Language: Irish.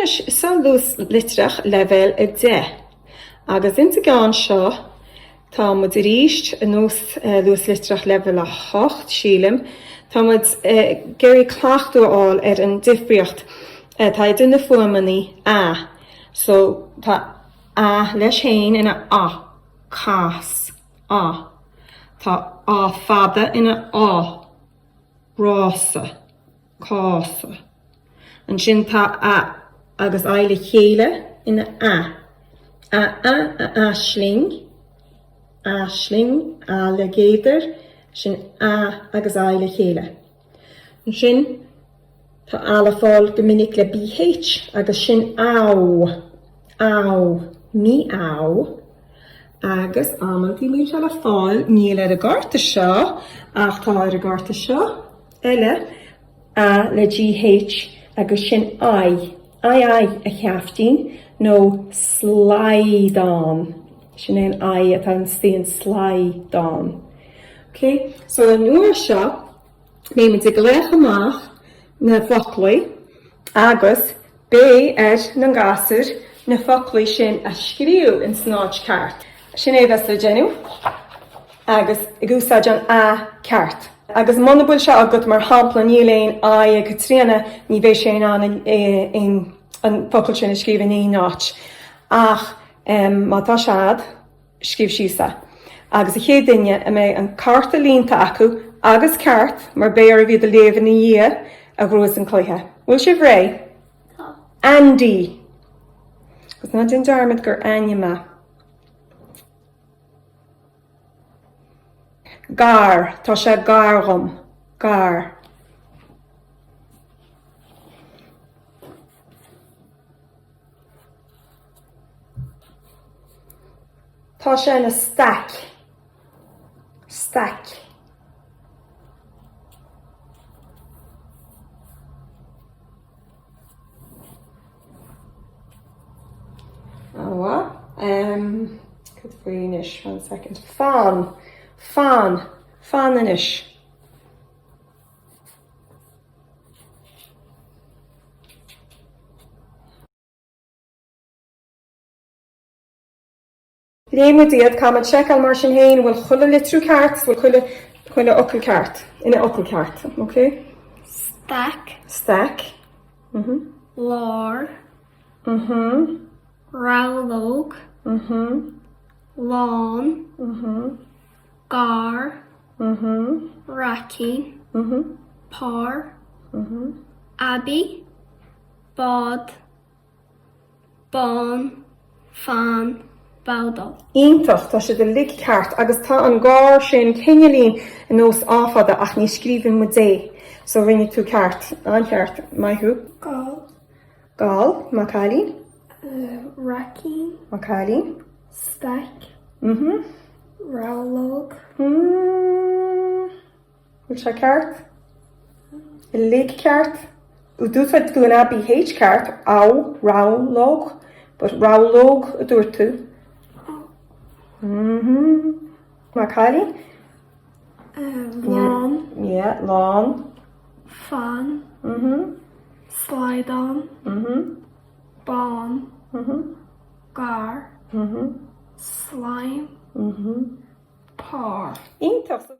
anois, seo luas litreach leibhéal 10. Agus insa gceann seo, tá muid arís, ar nós luas litreach leibhéal 8, sílim, tá muid ag iarraidh cleachtadh a fháil ar an difríocht atá idir na fuaimeanna A. So, tá A leis féin ina A, cas, A. Tá A fada ina Á, rása. cása. Ansin tá A agus I le chéile ina A. A A A Aisling, aisling, ailigeadar, sin A agus I le chéile. Ansin tá A le fáil go minic le BH agus sin Aw, aw, mí-aw. Agus amantaí bíonn sé le fáil, níl ar an gcárta seo ach tá ar an gcárta seo. eile, A le GH agus sin I, I I a sheaiftín nó slaghdán. Sin é an I atá istigh in slaghdán. Ok, so an uair seo beidh muid ag glaoch amach na foclaí agus Beidh ar na gasúir na foclaí sin a scríobh ins an áit ceart. Sin é a bheas le déanamh agus ag úsáid an A ceart. Agus muna bhfuil sé agat, mar shampla, níl aon I ag Caitríona, ní bheidh sé in ann an focal sin a scríobh in aon áit. Ach má tá sé a'd, scríobh síos é. Agus an chéad duine a mbeidh an cárta líonta acu agus ceart, mar beidh oraibh iad a léamh ina dhiaidh, a ghnóthós an cluiche. Bhfuil sibh réidh? Tá. Andy! Agus ná déan dearmad gur ainm é. Gar, tá sé gar dhom. Gar. Tá sé ina staic. Staic. An-mhaith. Um, cad faoi anois? One second. Fan. Fan. Fan anois. Léigh muid iad, caithfidh muid seiceáil mar sin féin an bhfuil chuile litriú ceart, bhfuil chuile, chuile fhocal ceart, ina fhocal ceart, ok? Staic. Staic. Mhm. Lár. Mhm. Rabhlóg. Mhm. Lán. Mhm. Gar. Mhm. Raicín. Mhm. Pár. Mhm. Aibí. Bád. Bán. Fan. Babhtáil. Iontach, tá siad uilig ceart agus tá an gar sin cineáilín ar nós A fada ach ní scríobhann muid é. So rinne tú ceart, an-cheart, maith thú. Gal. Gal, maith cailín. Raicín. Maith cailín. Staic. Mhm. Rabhlóg. Mm. Bhfuil sé ceart? Uilig ceart? D'úsáid tú an ABH ceart, abh, rabhlóg, but rabhlóg a dúirt tú. Mhm. Maith cailín? Lán. Yeah, lán. Fan. Mhm. Slaghdán. Mhm. Bán. Mhm. Gar. Mhm. Slime. Mhm. Pár. Iontach!